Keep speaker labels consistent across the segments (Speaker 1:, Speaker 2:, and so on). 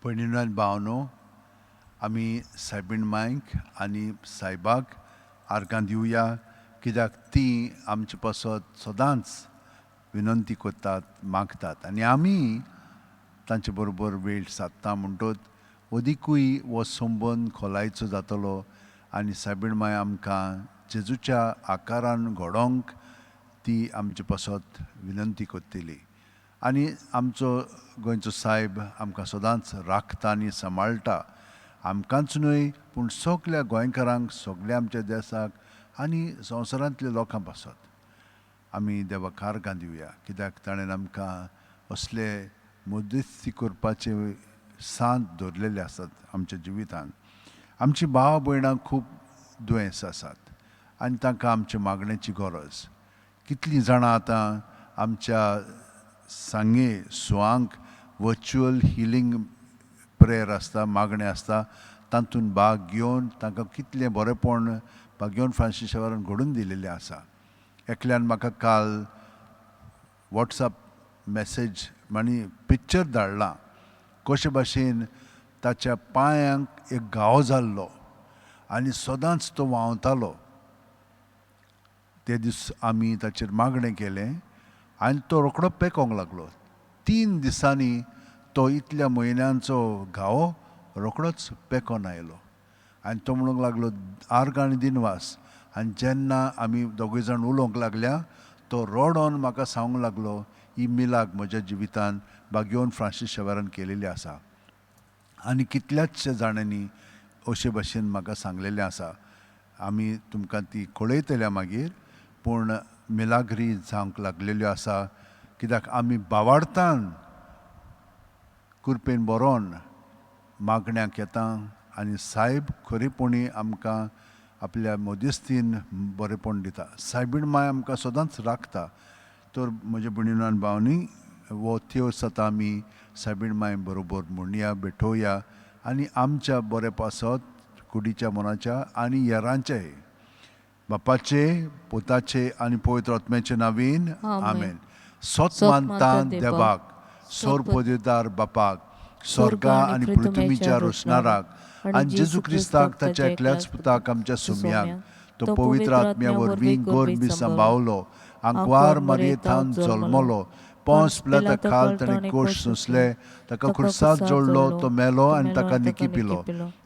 Speaker 1: भयणीनो आनी भावनो, आमी सायबीण मांयक आनी सायबाक आर्गां दिवया, कित्याक ती आमचे पासत सदांच विनंती करतात, मागतात आनी आमी तांचे बरोबर वेळ सादता. म्हणटत अदिकूय हो संबंद खोलायचो जातलो आनी सायबीण मांय आमकां जेजूच्या आकारान घडोवंक ती आमचे पासत विनंती करतली. आनी आमचो गोंयचो सायब आमकां सदांच राखता आनी सांबाळटा, आमकांच न्हय पूण सगल्या गोंयकारांक, सगल्या आमच्या देसाक आनी संवसारांतल्या लोकां पासत आमी देवाक आर्गां दिवया, कित्याक ताणें आमकां असले मध्यस्थी करपाचे सांत दवरलेले आसात आमच्या जिवितांत. आमची भाव भयणां खूब दुयेंस आसात आनी तांकां आमच्या मागण्याची गरज. कितलीं जाणां आतां आमच्या सांगे सुवांक वर्च्युअल हिलींग प्रेयर आसता, मागणें आसता, तातूंत भाग घेवन तांकां कितलें बरेंपण भाग्योन फ्रांसीस शेवारान घडून दिलेलें आसा. एकल्यान म्हाका काल वॉट्सएप मॅसेज आनी पिक्चर धाडलां, कशे भाशेन ताच्या पांयांक एक घावो जाल्लो आनी सदांच तो व्हांवतालो. ते दीस आमी ताचेर मागणें केलें आनी तो रोकडो पेकोंक लागलो. 3 दिसांनी तो इतल्या म्हयन्यांचो घावो रोकडोच पेकोन आयलो आनी तो म्हणूंक लागलो आर्गां आनी दिनवास. आनी जेन्ना आमी दोगूय जाण उलोवंक लागल्या तो रडोन म्हाका सांगूंक लागलो, ही मिलाग म्हज्या जिवितान बागेवन फ्रांसीस शेवारान केलेली आसा. आनी कितल्याचशे जाणांनी अशे भाशेन म्हाका सांगलेलें आसा. आमी तुमकां ती कळयतल्या मागीर, पूण मिलाग्री जावंक लागलेल्यो आसा, कित्याक आमी बावाडतान कुरपेन बरोवन मागण्याक येता आनी सायब खरेपणी आमकां आपल्या मध्यस्थीन बरेपण दिता. सायबीण माय आमकां सदांच राखता. तर म्हज्या भयणीन आनी भावांनी हो थेव आतां आमी सायबीण माय बरोबर म्हणया, भेटोवया आनी आमच्या बरे पासत कुडीच्या मनाच्या आनी हेरांच्याय बापाचे पुताचे आनी पवित्र आत्म्याचे नावीन आमेन. सत मानता देवाक, सोर पदवीदार बापाक, स्वर्गा आनी पृथ्वीच्या रोशणाराक आनी जेजू क्रिस्ताक ताच्या एकल्याच पुताक आमच्या सुम्याक, तो पवित्र आत्म्या वरवीं गोरबी सांबावलो, आंकवार मारयेथावन जल्मलो, पोंस पिलाता खाल ताणें कोश सोंसले, ताका खुर्साद जोडलो, तो मेलो आनी ताका निकी पिलो,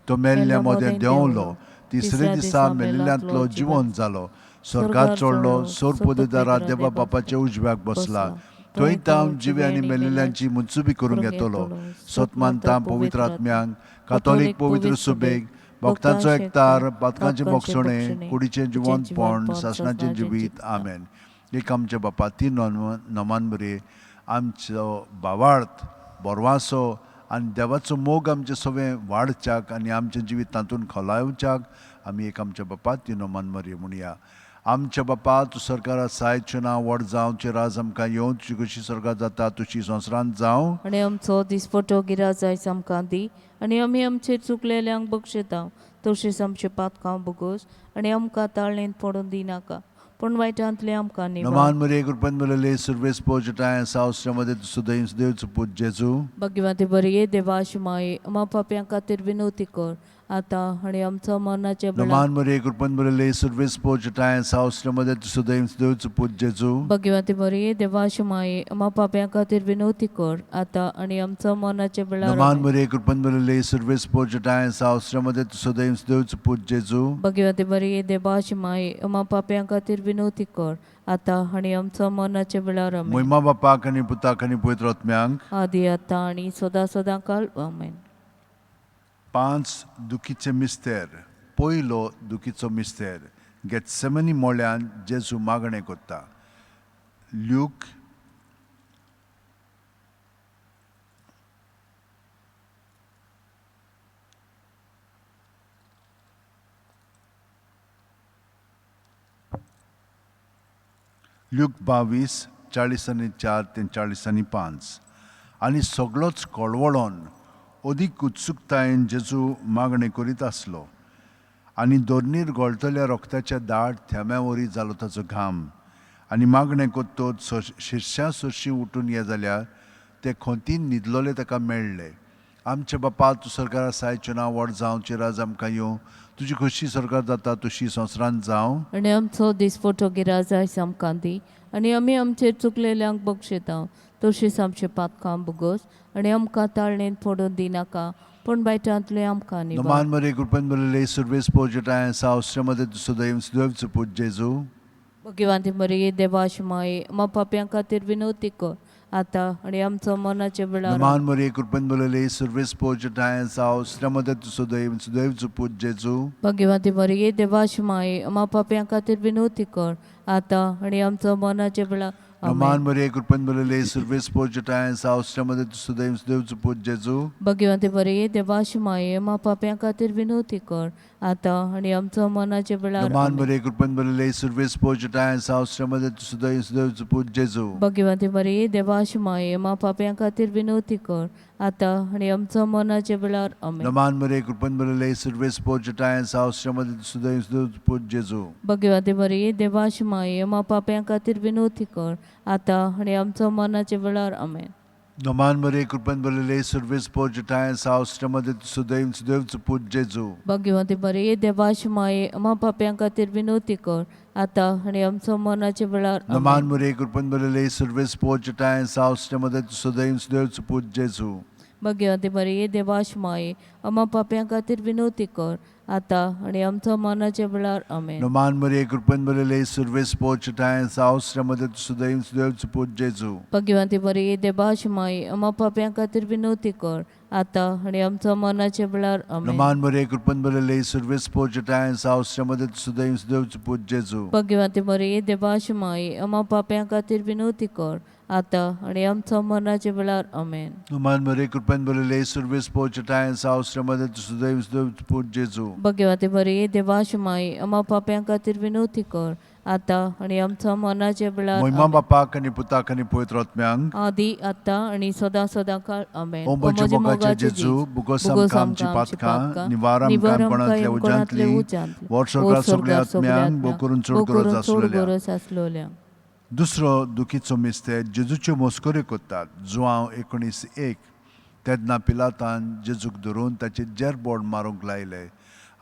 Speaker 1: तो मेल्ल्या मदें देंवलो, तिसरे दिसा मेल्ल्यांतलो जिवन जालो, स्वर्गात चडलो, सोर पदवीदारा देवा बापाच्या उजव्याक बसला, थंय तावन जिवे आनी मेल्ल्यांची मुन्सुबी करूंक येतलो. सत मानता पवित्र आत्म्यांक, कातोलीक पवित्र सुबेक, भक्तांचो एकतार, पातकांचें बोगसणें, कुडीचें जिवंतपण, सासणाचें जिवीत. आमेन. एक आमच्या बापा तीन नमान बरे आमचो भावार्थ बरवासो आनी देवाचो मोग आमचें सगळें वाडच्याक आनी आमचें जिवीत तातूंत खोलावच्याक आमी एक आमच्या बापा तीन नमान मरे म्हणया. आमच्या बापा, तूं सरकारा साय नांव व्हड जावं, तुजें राज आमकां येवं, तुजी कशी स्वर्गात जाता तुजी संवसारांत जावं.
Speaker 2: आनी आमचो दिसपटो गिराज आयज आमकां दी आनी आमी आमचेर चुकलेल्यांक बक्षयता तशीच आमचे पातकां बोगोस आनी आमकां ताळणेंत पडून दिनाका, पूण वायटांतलें आमकां निवार.
Speaker 1: नमान मरे कृपेन मेळिल्ले सुर्वेस पोजटाय सावस्रामध्ये सुदैव देवचो पूत जेजू.
Speaker 2: भाग्यवंती बरी देवाशी माये आमा पापयां खातीर विनवती कर आतां आनी आमचो मरणाच्या वेळार.
Speaker 1: नमान मरे कृपेन मेळिल्ले सुर्वेस पोजटाय सावस्रामध्ये सुदैव देवचो पूत जेजू.
Speaker 2: भाग्यवंती बरी देवाशी माये आमा पापयां खातीर विनवती कर आतां आनी आमचो मरणाच्या वेळार.
Speaker 1: नमान मरे कृपेन मेळिल्ले सुर्वेस पोजटाय सावस्रामध्ये सुदैव देवचो पूत जेजू.
Speaker 2: भाग्यवंती बरी देवाशी माये आमा पापयां खातीर विनवती कर आतां आनी आमचो मरणाच्या वेळार. आमेन.
Speaker 1: महिमा बापाक आनी पुताक आनी पवित्र आत्म्यांक,
Speaker 2: आदी आतां आनी सदां सदां काल. आमेन.
Speaker 1: 5 दुखीचे मिस्तेर. पयलो दुखीचो मिस्तेर गेत्सेमनी मोळ्यान जेजू मागणें करता. ल्यूक ल्यूक 22 40 आनी 4 ते 40 आनी 5. आनी सगळोच कळवळोन अदीक उत्सुकतायेन जेजू मागणें करीत आसलो आनी दोर्नीर गळटल्या रोगताच्या दाट थेंब्या वरी जालो ताचो घाम. आनी मागणें करतच शिरश्या सरशीं उठून ये जाल्यार ते खोंतीन न्हिदलोले ताका मेळ्ळे आमच्या बापा तूं सरकार आसाय, तुजें नांव व्हड जावं, तुजें राज आमकां येवं, तुजी खोशी सरकार जाता तशी संवसारांत जावं.
Speaker 2: आनी आमचो दिसफोटो गिराज आयज आमकां दी आनी आमी आमचेर चुकलेल्यांक बक्षिता तशीच आमचे पातकां भोगोस आनी आमकां ताळणेंत पडून दिनाका पूण बायटांतले आमकां निवार.
Speaker 1: नमान मरे कृपेन भरिल्ले सुर्वेस पोजटाय सावश्रमध्ये सुदैव सुदैवचो पूत जेजू.
Speaker 2: भगवान मरिये देवाश माये मा पाप्यां खातीर विनवती कर आतां आनी आमचो मनाच्या वेळार.
Speaker 1: नमान मरे कृपेन भरिल्ले सुर्वेस पोजटाय सावश्रमध्ये सुदैव सुदैवचो पूत जेजू.
Speaker 2: भगवती मरिये देवाश माये मा पाप्यां खातीर विनवती कर आतां आनी आमचो मनाच्या वेळार.
Speaker 1: नमान मरे कृपेन भरिल्ले सुर्वेस पोजटाय सावश्रमध्ये सुदैव सुदैवचो पूत जेजू.
Speaker 2: भगवती मरिये देवाश माये मा पाप्यां खातीर विनवती कर आतां आनी आमचो मनाच्या वेळार.
Speaker 1: नमान मरे कृपेन भरिल्ले सुर्वेस पोजटाय सावश्रमध्ये सुदैव सुदैवचो पूत जेजू.
Speaker 2: भगवती मरिये देवाश माये मा पाप्यां खातीर विनवती कर आतां आनी आमचो मनाच्या वेळार. आमेन.
Speaker 1: नमान मरे कृपेन भरिल्ले सुर्वेस पोजटाय सावश्रमध्ये सुदैव सुदैवचो पूत जेजू.
Speaker 2: भगवती मरिये देवाश माये मा पाप्यां खातीर विनवती कर आतां आनी आमचो मनाच्या वेळार. आमेन.
Speaker 1: नमान मरे कृपेन भरिल्ले सुर्वेस पोजटाय सावश्रमध्ये सुदैव सुदैवचो पूत जेजू.
Speaker 2: भगवती मरिये देवाश माये मा पाप्यां खातीर विनवती कर आतां आनी आमचो मनाच्या वेळार.
Speaker 1: नमान
Speaker 2: आमेन.
Speaker 1: मरे कृपेन भरिल्ले सुर्वेस पोजटाय सावश्रमध्ये सुदैव सुदैवचो पूत जेजू.
Speaker 2: भगवती मरिये देवाश माये अम्मा पाप्यां खातीर विनवती कर आतां आनी आमचो मनाच्या वेळार. आमेन.
Speaker 1: नमान मरे कृपेन भरिल्ले सुर्वेस पोजटाय सावश्रमध्ये सुदैव सुदैवचो पूत जेजू.
Speaker 2: भगवती मरिये देवाश माये अम्मा पाप्यां खातीर विनवती कर आतां आनी आमचो मनाच्या वेळार. आमेन.
Speaker 1: नमान मरे कृपेन भरिल्ले सुर्वेस पोजटाय सावश्रमध्ये सुदैव सुदैवचो पूत जेजू.
Speaker 2: भगवती मरिये देवाश माये अम्मा पाप्यां खातीर विनवती कर आतां आनी आमचो मनाच्या वेळार. आमेन.
Speaker 1: नमान मरे कृपेन भरिल्ले सुर्वेस पोजटाय सावश्रमध्ये सुदैव सुदैवचो पूत जेजू.
Speaker 2: भगवती मरिये देवाश माये अम्मा पाप्यां खातीर विनवती कर आतां आनी आमचो मनाच्या वेळार.
Speaker 1: महिमा
Speaker 2: आमेन.
Speaker 1: बापाक आनी पुताक आनी पवित्र आत्म्यांक.
Speaker 2: आदी आतां आनी सदां सदां काळ. आमेन.
Speaker 1: ओ म्हज्या मोगाच्या जेजू, भोगोस आमकां आमची पातकां, निवार आमकां कोणांतल्या उज्यांतली, व्हड स्वर्गार सगळ्या आत्म्यांक, भोव करून चड गरज आसलेल्या.
Speaker 2: गरज आसलोल्या.
Speaker 1: दुसरो दुखीचो मिस्तेर जेजूच्यो मस्कऱ्यो करतात. जुआंव 19:1. तेन्ना पिलातान जेजूक धरून ताचेर जेरबोड मारूंक लायले.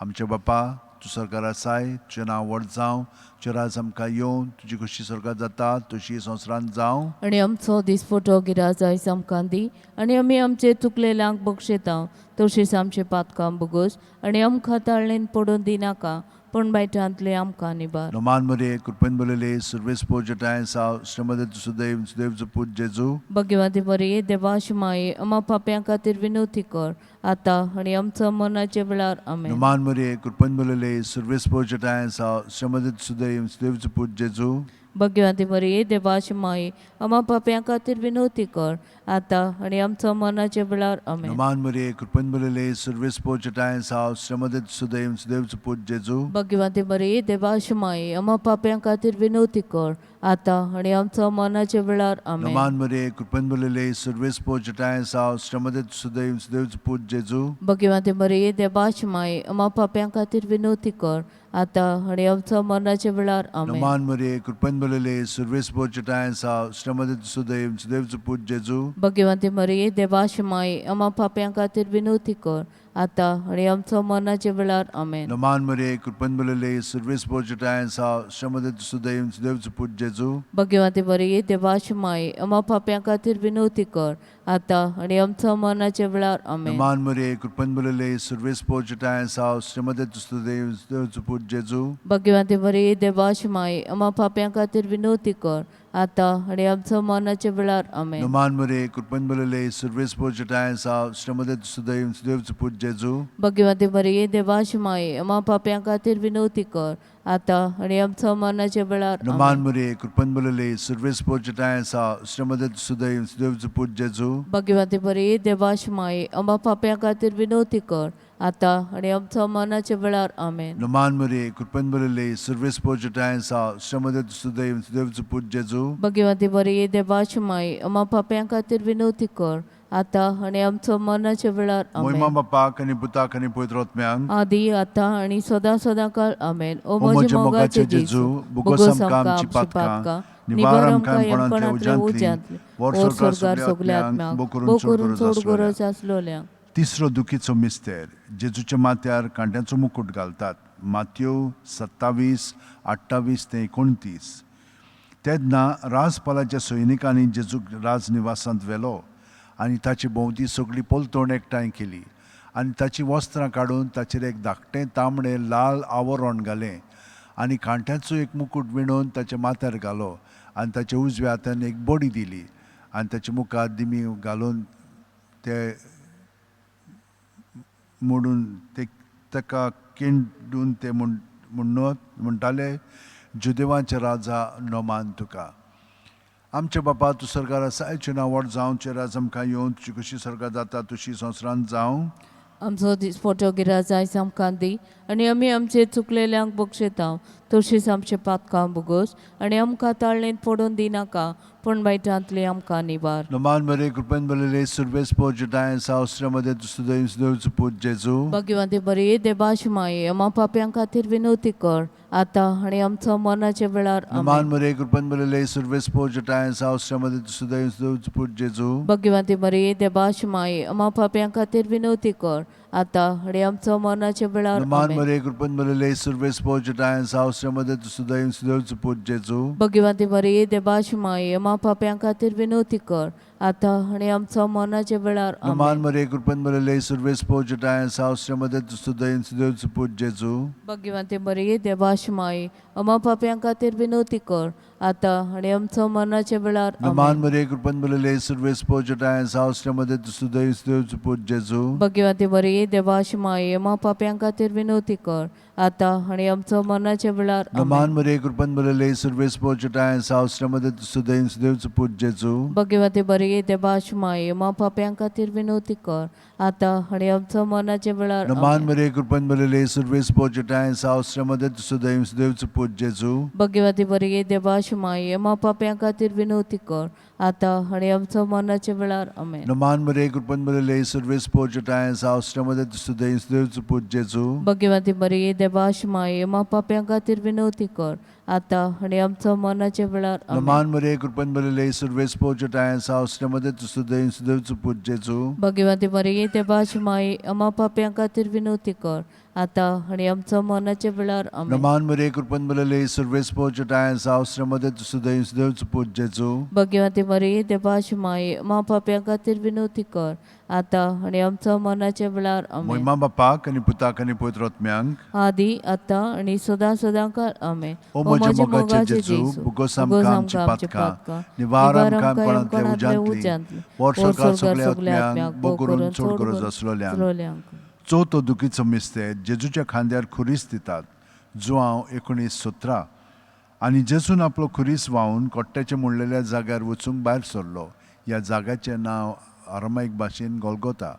Speaker 1: आमच्या बापा तूं सरकार आसाय, तुजें नांव व्हड जावं, तुजें राज आमकां येवं, तुजी खोशी स्वर्गात जाता तशी संवसारांत जावं.
Speaker 2: आनी आमचो दिसफोटो गिराज आयज आमकां दी आनी आमी आमचे चुकलेल्यांक बक्षिता तशीच आमचे पातकां भोगोस आनी आमकां ताळणेन पडून दिनाका पूण बायटांतले आमकां निबार.
Speaker 1: नमान मरे कृपेन भरिल्ले सुर्वेस पोजटाय साव श्रीमती सुदैव सुदैवचो पूत जेजू.
Speaker 2: भगवती मरिये देवाश माये अम्मा पाप्यां खातीर विनवती कर आतां आनी आमचो मनाच्या वेळार. आमेन.
Speaker 1: नमान मरे कृपेन भरिल्ले सुर्वेस पोजटाय साव श्रीमती सुदैव सुदैवचो पूत जेजू.
Speaker 2: भगवती मरिये देवाश माये अम्मा पाप्यां खातीर विनवती कर आतां आनी आमचो मनाच्या वेळार. आमेन.
Speaker 1: नमान मरे कृपेन भरिल्ले सुर्वेस पोजटाय साव श्रीमती सुदैव सुदैवचो पूत जेजू.
Speaker 2: भगवती मरिये देवाश माये अम्मा पाप्यां खातीर विनवती कर आतां आनी आमचो मनाच्या वेळार. आमेन.
Speaker 1: नमान मरे कृपेन भरिल्ले सुर्वेस पोजटाय साव श्रीमती सुदैव सुदैवचो पूत जेजू.
Speaker 2: भगवती मरिये देवाश माये अम्मा पाप्यां खातीर विनवती कर आतां आनी आमचो मनाच्या वेळार. आमेन.
Speaker 1: नमान मरे कृपेन भरिल्ले सुर्वेस पोजटाय साव श्रीमती सुदैव सुदैवचो पूत जेजू.
Speaker 2: भगवती मरिये देवाश माये अम्मा पाप्यां खातीर विनवती कर आतां आनी आमचो मनाच्या वेळार. आमेन.
Speaker 1: नमान मरे कृपेन भरिल्ले सुर्वेस पोजटाय साव श्रीमती सुदैव सुदैवचो पूत जेजू.
Speaker 2: भगवती मरिये देवाश माये अम्मा पाप्यां खातीर विनवती कर आतां आनी आमचो मनाच्या वेळार. आमेन.
Speaker 1: नमान मरे कृपेन भरिल्ले सुर्वेस पोजटाय साव श्रीमती सुदैव सुदैवचो पूत जेजू.
Speaker 2: भगवती मरिये देवाश माये अम्मा पाप्यां खातीर विनवती कर आतां आनी आमचो मनाच्या वेळार. आमेन.
Speaker 1: नमान मरे कृपेन भरिल्ले सुर्वेस पोजटाय साव श्रीमती सुदैव सुदैवचो पूत जेजू.
Speaker 2: भगवती मरिये देवाश माये अम्मा पाप्यां खातीर विनवती कर आतां आनी आमचो मनाच्या वेळार.
Speaker 1: नमान
Speaker 2: आमेन.
Speaker 1: मरे कृपेन भरिल्ले सुर्वेस पोजटाय साव श्रीमती सुदैव सुदैवचो पूत जेजू.
Speaker 2: भगवती मरिये देवाश माये अम्मा पाप्यां खातीर विनवती कर आतां आनी आमचो मनाच्या वेळार. आमेन.
Speaker 1: नमान मरे कृपेन भरिल्ले सुर्वेस पोजटाय साव श्रीमती सुदैव सुदैवचो पूत जेजू.
Speaker 2: भगवती मरिये देवाश माये अम्मा पाप्यां खातीर विनवती कर आतां आनी आमचो मनाच्या वेळार.
Speaker 1: महिमा
Speaker 2: आमेन.
Speaker 1: बापाक आनी पुताक आनी पवित्र आत्म्यांक.
Speaker 2: आदी आतां आनी सदां सदां काळ. आमेन. ओ
Speaker 1: ओ
Speaker 2: म्हज्या मोगाचे जेजू, भोगोस आमकां आमची पातकां, निवार आमकां यमकणांतल्या उज्यांतली,
Speaker 1: व्हड
Speaker 2: व्हड
Speaker 1: स्वर्गार
Speaker 2: स्वर्गार
Speaker 1: सगल्या
Speaker 2: सगल्या
Speaker 1: आत्म्यांक,
Speaker 2: आत्म्यांक,
Speaker 1: भोव करून
Speaker 2: भोव
Speaker 1: चड
Speaker 2: करून
Speaker 1: गरज
Speaker 2: चड
Speaker 1: आसलेल्या.
Speaker 2: गरज आसलोल्यांक.
Speaker 1: तिसरो दुखीचो मिस्तेर, जेजूच्या माथ्यार कांट्यांचो मुकूट घालतात, मातेव 27, 28 ते 29. तेन्ना राजपालाच्या सैनिकांनी जेजूक राजनिवासांत व्हेलो आनी ताचे भोंवती सगळी पलतण एकठांय केली आनी ताचीं वस्त्रां काडून ताचेर एक धाकटें तांबडें लाल आवरण घालें आनी कांट्याचो एक मुकूट विणून ताच्या माथ्यार घालो आनी ताच्या उजव्या हातान एक बडी दिली आनी ताच्या मुखार दिमी घालून ते मोडून ते ताका केंडून ते म्हणत म्हणटाले, जुदेवांचे राजा नोमान तुका. आमच्या बापा तूं सरकार आसा, तुजें नांव व्हड जावं, तुजें राज आमकां येवन, तुजी कशी सरकार जाता तशी संवसारांत जावं.
Speaker 2: आमचो दिसपटो गिराज आयज आमकां दी आनी आमी आमचे चुकलेल्यांक बक्षेता तशीच आमचे पातकां भोगोस आनी आमकां ताळणेंत पडून दिनाका पूण वायटांतली आमकां निवार.
Speaker 1: नमान बरे कृपेन बरलेले सुरवेस पोजटाय सावस्त्र्यामध्ये सुदैव सुदैवचो पूत जेजू.
Speaker 2: भाग्यवंती बरी देवाश माये आमा पाप्यां खातीर विनवती कर आतां आनी आमचो मरणाच्या वेळार आमेन.
Speaker 1: नमान बरे कृपेन बरलेले सुरवेस पोजटाय सावस्त्र्यामध्ये सुदैव सुदैवचो पूत जेजू.
Speaker 2: भाग्यवंती मरिये देवाश माये आमा पाप्यां खातीर विनवती कर आतां आनी आमचो मरणाच्या वेळार
Speaker 1: नमान
Speaker 2: आमेन.
Speaker 1: बरे कृपेन बरलेले सुरवेस पोजटाय सावस्त्र्यामध्ये सुदैव सुदैवचो पूत जेजू.
Speaker 2: भगवंती मरिये देवाश माये आमा पाप्यां खातीर विनवती कर आतां आनी आमचो मरणाच्या वेळार
Speaker 1: नमान
Speaker 2: आमेन.
Speaker 1: मरे कृपेन बरलेले सुरवेस पोजटाय सावस्त्र्यामध्ये सुदैव सुदैवचो पूत जेजू.
Speaker 2: भगवंती मरिये देवाश माये आमा पाप्यां खातीर विनवती कर आतां आनी आमचो मरणाच्या वेळार
Speaker 1: नमान
Speaker 2: आमेन.
Speaker 1: मरे कृपेन बरलेले सुरवेस पोजटाय सावस्त्र्यामध्ये सुदैव सुदैवचो पूत जेजू.
Speaker 2: भगवंती मरिये देवाश माये आमा पाप्यां खातीर विनवती कर आतां आनी आमचो मरणाच्या वेळार आमेन.
Speaker 1: नमान मरे कृपेन बरलेले सुरवेस पोजटाय सावस्त्र्यामध्ये सुदैव सुदैवचो पूत जेजू.
Speaker 2: भगवंती मरिये देवाश माये आमा पाप्यां खातीर विनवती कर आतां आनी आमचो मरणाच्या वेळार
Speaker 1: नमान
Speaker 2: आमेन.
Speaker 1: मरे कृपेन बरलेले सुरवेस पोजटाय सावस्त्र्यामध्ये सुदैव सुदैवचो पूत जेजू.
Speaker 2: भगवंती मरिये देवाश माये आमा पाप्यां खातीर विनवती कर आतां आनी आमचो मरणाच्या वेळार आमेन.
Speaker 1: नमान मरे कृपेन बरलेले सुरवेस पोजटाय सावस्त्र्यामध्ये सुदैव सुदैवचो पूत जेजू.
Speaker 2: भगवंती मरिये देवाश माये आमा पाप्यां खातीर विनवती कर आतां आनी आमचो मरणाच्या वेळार आमेन.
Speaker 1: नमान मरे कृपेन बरलेले सुरवेस पोजटाय सावस्त्र्यामध्ये सुदैव सुदैवचो पूत जेजू.
Speaker 2: भगवंती मरिये देवाश माये आमा पाप्यां खातीर विनवती कर आतां आनी आमचो मरणाच्या वेळार आमेन.
Speaker 1: नमान मरे कृपेन बरलेले सुरवेस पोजटाय सावस्त्र्यामध्ये सुदैव सुदैवचो पूत जेजू.
Speaker 2: भगवंती मरिये देवाश माये आमा पाप्यां खातीर विनवती कर आतां आनी आमचो मरणाच्या वेळार आमेन.
Speaker 1: महिमा बापाक आनी पुताक आनी पवित्र आत्म्यांक,
Speaker 2: आदी आतां आनी सदां सदां काळ आमेन.
Speaker 1: ओ म्हज्या मोगाचे जेजू, भोगोस आमकां आमची पातकां, निवार आमकां कोणांतल्या उज्यांतली, वर स्वर्गार सगल्या आत्म्यांक, भोग करून चड गरज आसलोल्यांक. चवथो दुखीचो मिस्तेर, जेजूच्या खांद्यार खुरीस दितात, जुआंव 19:17. आनी जेजून आपलो खुरीस व्हांवन कोट्ट्याचें म्हणलेल्या जाग्यार वचूंक भायर सरलो. ह्या जाग्याचें नांव आरामायक भाशेन गोलगोता.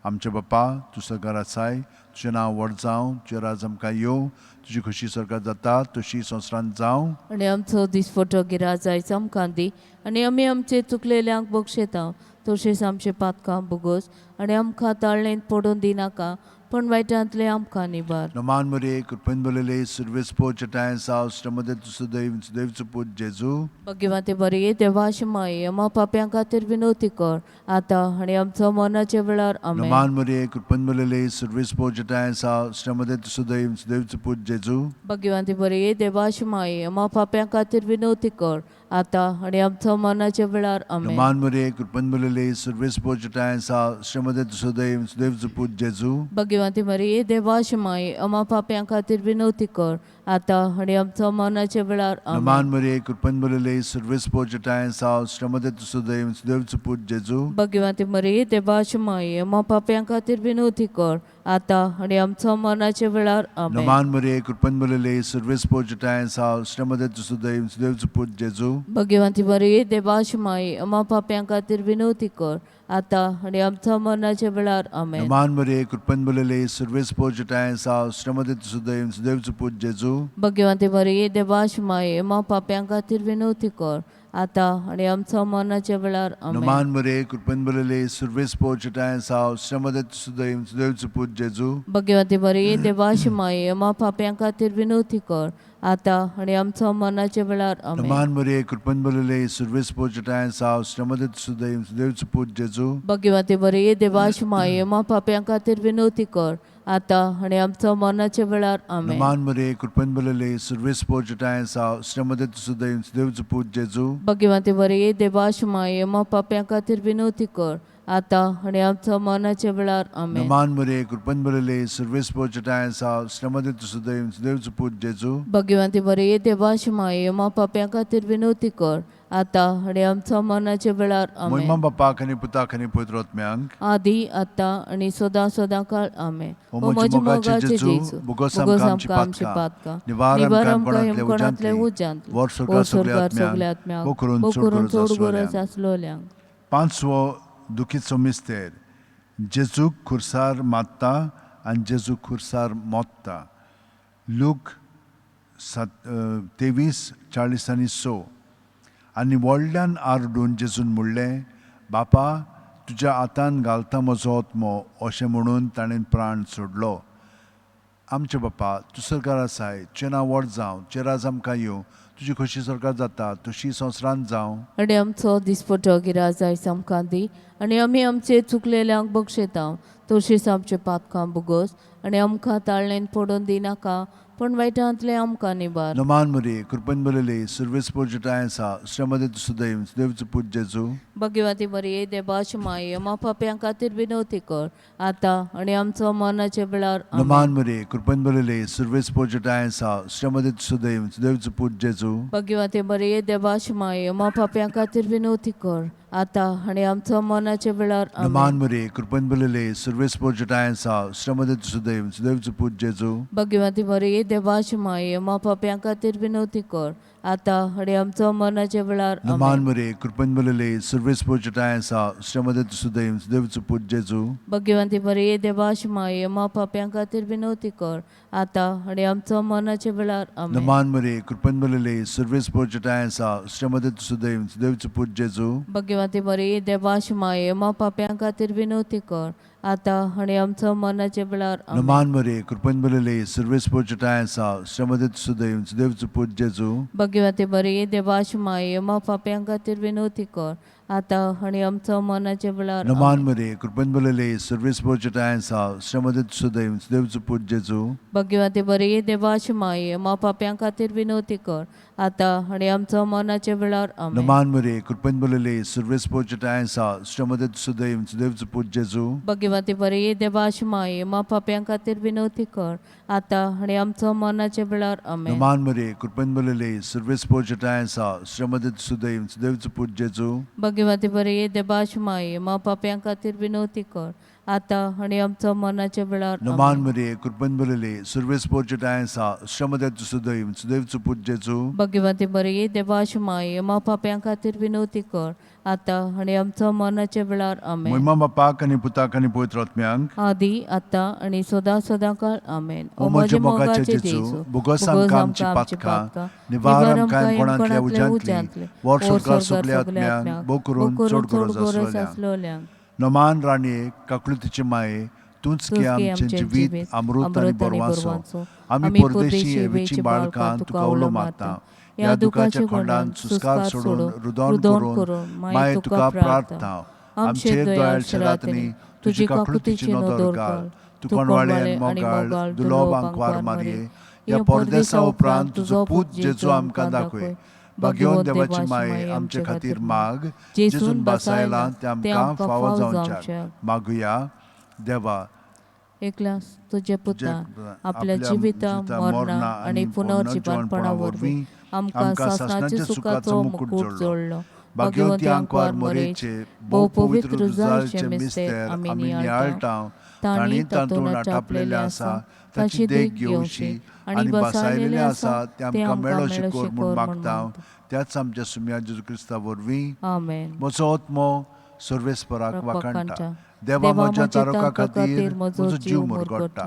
Speaker 1: आमचे बापा तूं सरकार आसाय, तुजें नांव व्हड जावं, तुजें राज आमकां येवं, तुजी खुशी सरकार जाता तशी संवसारांत जावं.
Speaker 2: आनी आमचो दिसफोटो गिराज आयज आमकां दी आनी आमी आमचे चुकलेल्यांक बक्षेता तशेंच आमचे पातकां भोगोस आनी आमकां ताळणेंत पडून दिनाका पूण वायटांतले आमकां निवार.
Speaker 1: नमान मरे कृपेन बरलेले सुरवेस पोचटाय सावस्त्रमध्ये सुदैव सुदैवचो पूत जेजू.
Speaker 2: भगवंती बरी देवाश माये आमा पाप्यां खातीर विनवती कर आतां आनी आमचो मरणाच्या वेळार आमेन.
Speaker 1: नमान मरे कृपेन बरलेले सुरवेस पोचटाय सावस्त्रमध्ये सुदैव सुदैवचो पूत जेजू.
Speaker 2: भगवंती बरी देवाश माये आमा पाप्यां खातीर विनवती कर आतां आनी आमचो मरणाच्या वेळार आमेन.
Speaker 1: नमान मरे कृपेन बरलेले सुरवेस पोचटाय सावस्त्रमध्ये सुदैव सुदैवचो पूत जेजू.
Speaker 2: भगवंती मरिये देवाश माये आमा पाप्यां खातीर विनवती कर आतां आनी आमचो मरणाच्या वेळार आमेन.
Speaker 1: नमान मरे कृपेन बरलेले सुरवेस पोचटाय सावस्त्रमध्ये सुदैव सुदैवचो पूत जेजू.
Speaker 2: भगवंती मरिये देवाश माये आमा पाप्यां खातीर विनवती कर आतां आनी आमचो मरणाच्या वेळार आमेन.
Speaker 1: नमान मरे कृपेन बरलेले सुरवेस पोचटाय सावस्त्रमध्ये सुदैव सुदैवचो पूत जेजू.
Speaker 2: भगवंती मरिये देवाश माये आमा पाप्यां खातीर विनवती कर आतां आनी आमचो मरणाच्या वेळार आमेन.
Speaker 1: नमान मरे कृपेन बरलेले सुरवेस पोचटाय सावस्त्रमध्ये सुदैव सुदैवचो पूत जेजू.
Speaker 2: भगवंती मरिये देवाश माये आमा पाप्यां खातीर विनवती कर आतां आनी आमचो मरणाच्या वेळार आमेन.
Speaker 1: नमान मरे कृपेन बरलेले सुरवेस पोचटाय सावस्त्रमध्ये सुदैव सुदैवचो पूत जेजू.
Speaker 2: भगवंती मरिये देवाश माये आमा पाप्यां खातीर विनवती कर आतां आनी आमचो मरणाच्या वेळार. आमेन.
Speaker 1: नमान मरिये, कृपेन भरलेले, सुर्वेस पोचटाय साव श्रमदत सुदैव देवचो पूत जेजू.
Speaker 2: भगिवती बरी देवाश माये, मा पाप्यां खातीर विनवती कर, आतां आनी आमचो मरणाच्या वेळार. आमेन.
Speaker 1: नमान मरिये, कृपेन भरलेले, सुर्वेस पोचटाय साव श्रमदत सुदैव देवचो पूत जेजू.
Speaker 2: भगिवती बरी देवाश माये, मा पाप्यां खातीर विनवती कर, आतां आनी आमचो मरणाच्या वेळार. आमेन.
Speaker 1: नमान मरिये, कृपेन भरलेले, सुर्वेस पोचटाय साव श्रमदत सुदैव देवचो पूत जेजू.
Speaker 2: भगिवती बरी देवाश माये, मा पाप्यां खातीर विनवती कर, आतां आनी आमचो मरणाच्या वेळार.
Speaker 1: महिमा
Speaker 2: आमेन.
Speaker 1: बापाक आनी पुताक आनी पवित्र आत्म्यांक.
Speaker 2: आदी आतां आनी सदां सदां काळ. आमेन.
Speaker 1: ओ म्हज्या मोगाचे जेजू, भोगोस आमकां आमची पातकां, निवार आमकां यमकोणांतले उज्यांतली,
Speaker 2: वर
Speaker 1: वर स्वर्गार सगल्या आत्म्यांक,
Speaker 2: आत्म्यांक,
Speaker 1: भो करून चड गरज
Speaker 2: आसलोल्यांक.
Speaker 1: पांचवो दुखीचो मिस्तेर, जेजूक खुर्सार मारता आनी जेजू खुर्सार मोत्ता. लूक 7 23 40 आनी 6. आनी व्हडल्यान आरडून जेजून म्हणलें, बापा, तुज्या हातान घालता म्हजो आत्मो. अशें म्हणून ताणें प्राण सोडलो. आमचे बापा, तूं सरकार आसाय, तुजें नांव व्हड जावं, तुजें राज आमकां येवं, तुजी खोशी सरकार जाता तशी संवसारांत जावं.
Speaker 2: आनी आमचो दिसपटो गिराज आयज आमकां दी, आनी आमी आमचे चुकलेल्यांक बक्षेता तशीच आमचे पातकां भुगोस, आनी आमकां ताळणेन पडून दिनाका, पूण वायटांतलें आमकां निबार.
Speaker 1: नमान मरिये, कृपेन भरलेली, सुर्वेस पोरजटाय आसा, श्रमदे सुदैव देवचो पूत जेजू.
Speaker 2: भगिवती मरिये, देवाची माये, मा पाप्यां खातीर विनवती कर, आतां आनी आमचो मरणाच्या वेळार. आमेन.
Speaker 1: नमान मरिये, कृपेन भरलेली, सुर्वेस पोरजटाय आसा, श्रमदे सुदैव देवचो पूत जेजू.
Speaker 2: भगिवती मरिये, देवाची माये, मा पाप्यां खातीर विनवती कर, आतां आनी आमचो मरणाच्या वेळार. आमेन.
Speaker 1: नमान मरिये, कृपेन भरलेली, सुर्वेस पोरजटाय आसा, श्रमदे सुदैव देवचो पूत जेजू.
Speaker 2: भगिवती मरिये, देवाची माये, मा पाप्यां खातीर विनवती कर, आतां आनी आमचो मरणाच्या वेळार.
Speaker 1: नमान
Speaker 2: आमेन.
Speaker 1: मरिये, कृपेन भरलेली, सुर्वेस पोरजटाय आसा, श्रमदे सुदैव देवचो पूत जेजू.
Speaker 2: भगिवती मरिये, देवाची माये, मा पाप्यां खातीर विनवती कर, आतां आनी आमचो मरणाच्या वेळार. आमेन.
Speaker 1: नमान मरिये, कृपेन भरलेली, सुर्वेस पोरजटाय आसा, श्रमदे सुदैव देवचो पूत जेजू.
Speaker 2: भगिवती मरिये, देवाची माये, मा पाप्यां खातीर विनवती कर, आतां आनी आमचो मरणाच्या वेळार. आमेन.
Speaker 1: नमान मरिये, कृपेन भरलेली, सुर्वेस पोरजटाय आसा, श्रमदे सुदैव देवचो पूत जेजू.
Speaker 2: भगिवती मरिये, देवाची माये, मा पाप्यां खातीर विनवती कर, आतां आनी आमचो मरणाच्या वेळार.
Speaker 1: नमान
Speaker 2: आमेन.
Speaker 1: मरिये, कृपेन भरलेली, सुर्वेस पोरजटाय आसा, श्रमदे सुदैव देवचो पूत जेजू.
Speaker 2: भगिवती मरिये, देवाची माये, मा पाप्यां खातीर विनवती कर, आतां आनी आमचो मरणाच्या वेळार. आमेन.
Speaker 1: नमान मरिये, कृपेन भरलेली, सुर्वेस पोरजटाय आसा, श्रमदे सुदैव देवचो पूत जेजू.
Speaker 2: भगिवती मरिये, देवाची माये, मा पाप्यां खातीर विनवती कर, आतां आनी आमचो मरणाच्या वेळार. आमेन.
Speaker 1: नमान मरिये, कृपेन भरलेली, सुर्वेस पोरजटाय आसा, श्रमदे सुदैव देवचो पूत जेजू.
Speaker 2: भगिवती मरिये, देवाची माये, मा पाप्यां खातीर विनवती कर, आतां आनी आमचो मरणाच्या वेळार.
Speaker 1: नमान
Speaker 2: आमेन.
Speaker 1: मरिये, कृपेन भरलेली, सुर्वेस पोरजटाय आसा, श्रमदे सुदैव देवचो पूत जेजू.
Speaker 2: भगिवती मरिये, देवाची माये, मा पाप्यां खातीर विनवती कर, आतां आनी आमचो मरणाच्या वेळार. आमेन.
Speaker 1: महिमा बापाक आनी पुताक आनी पवित्र आत्म्यांक.
Speaker 2: आदी आतां आनी सदां सदां काळ. आमेन.
Speaker 1: ओ म्हज्या मोगाचे जेजू, भोगोस आमकां आमची पातकां, निवार आमकां यमकोणांतल्या उज्यांतली, वर स्वर्गार सगल्या आत्म्यांक, भो करून चड गरज आसलोल्यांक. नमान राणये, काकळुतीचे माये, तूंच की आमचें जिवीत अमृत आनी बरवांचो. आमी परदेशी हेवेची बाळकां तुका उलो मारता, ह्या दुखाच्या खोंडान सुस्कार सोडून रुदन करून माये तुका प्रार्थना. आमचेर दयाळ शरातनी तुजी काकळुतीची नदर घाल, तूं कोणवाळे आनी मोगाळ दुलोब आंकवार मारये, ह्या परदेसा उपरांत तुजो पूत जेजू आमकां दाखय. भाग्यवंत देवाची माये आमचे खातीर माग, जेजून बसायला ते आमकां फावो जावच्याक. मागुया. देवा,
Speaker 2: एकल्यास तुजे पुता आपल्या जिविता, मरणा आनी पुनर्जिवनपणा वरवीं आमकां सासणाच्या सुखाचो मुकूट जोडलो.
Speaker 1: भाग्यवंती आंकवार मरेचे भोव पवित्र रुजालचे मिस्तेर आमी नियाळटा, तांणी तातूंत आटापलेलें आसा ताची देख घेवची आनी बसायलेलें आसा तें आमकां मेळो कर म्हूण मागता, त्याच आमच्या सुम्या जेजू क्रिस्ता वरवीं.
Speaker 2: आमेन.
Speaker 1: म्हजो आत्मो सर्वेस्पराक वाखाणटा, देवा म्हज्या तारका खातीर म्हजो जीव मुरगट्टा.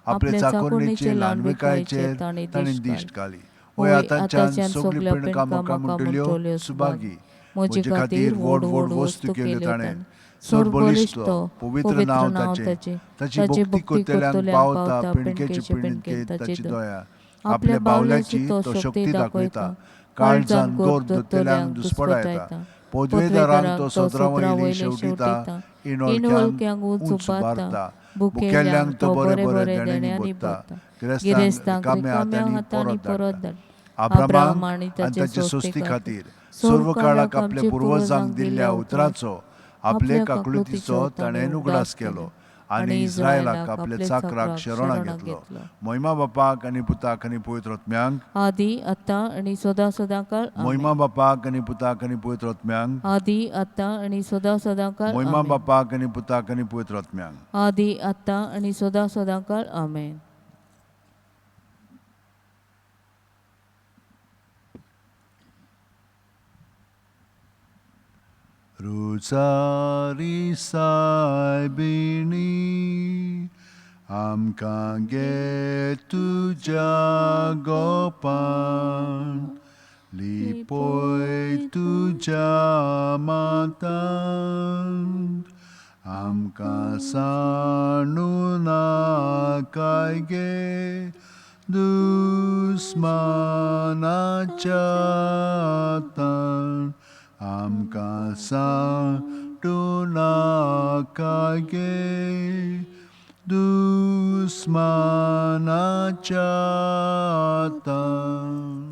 Speaker 1: आपले चाकोरणीचे ल्हानविकायेचेर ताणें दिश्ट घाली. होय, आतांच्यान सगळीं पिणकां म्हाका म्हणटल्यो सुभागी. म्हजे खातीर व्हड व्हड वस्तू केल्यो ताणें. चड बळिश्ट पवित्र नांव ताचें, ताची भक्ती करतल्यांक पावता पिणकेचे पिणके ताची दया. आपल्या बावल्याची तो शक्ती दाखयता, काळजान गोर दोतल्यांक दुस्पडायता, पदवेदारांक तो सदरा वयली शेवटिता, इणोलक्यांक उंच उबारता, भुकेल्ल्यांक तो बरे बरे देण्यांनी भरता, गिरेस्तांक रिकाम्या हातांनी परत धाडटा. अब्राहमाक आनी ताचे सोस्ती खातीर सर्व काळाक आपल्या पुर्वजांक दिल्ल्या उतराचो आपले काकळुतीचो ताणें उगडास केलो आनी इस्रायलाक आपल्या चाकराक शरणां घेतलो. मोहिमा बापाक आनी पुताक आनी पवित्र आत्म्यांक,
Speaker 2: आदी आतां आनी सदां सदां काळ.
Speaker 1: मोहिमा बापाक आनी पुताक आनी पवित्र आत्म्यांक,
Speaker 2: आदी आतां आनी सदां सदां काळ.
Speaker 1: मोहिमा बापाक आनी पुताक आनी पवित्र आत्म्यांक,
Speaker 2: आदी आतां आनी सदां सदां काळ. आमेन.
Speaker 1: रुजारी सायबिणी आमकां गे तुज्या गोपान, लिपय तुज्या मातान, आमकां सांडू नाकाय गे दुस्मानाच्या हातान, आमकां सांडू नाकाय गे दुस्मानाच्या हातान.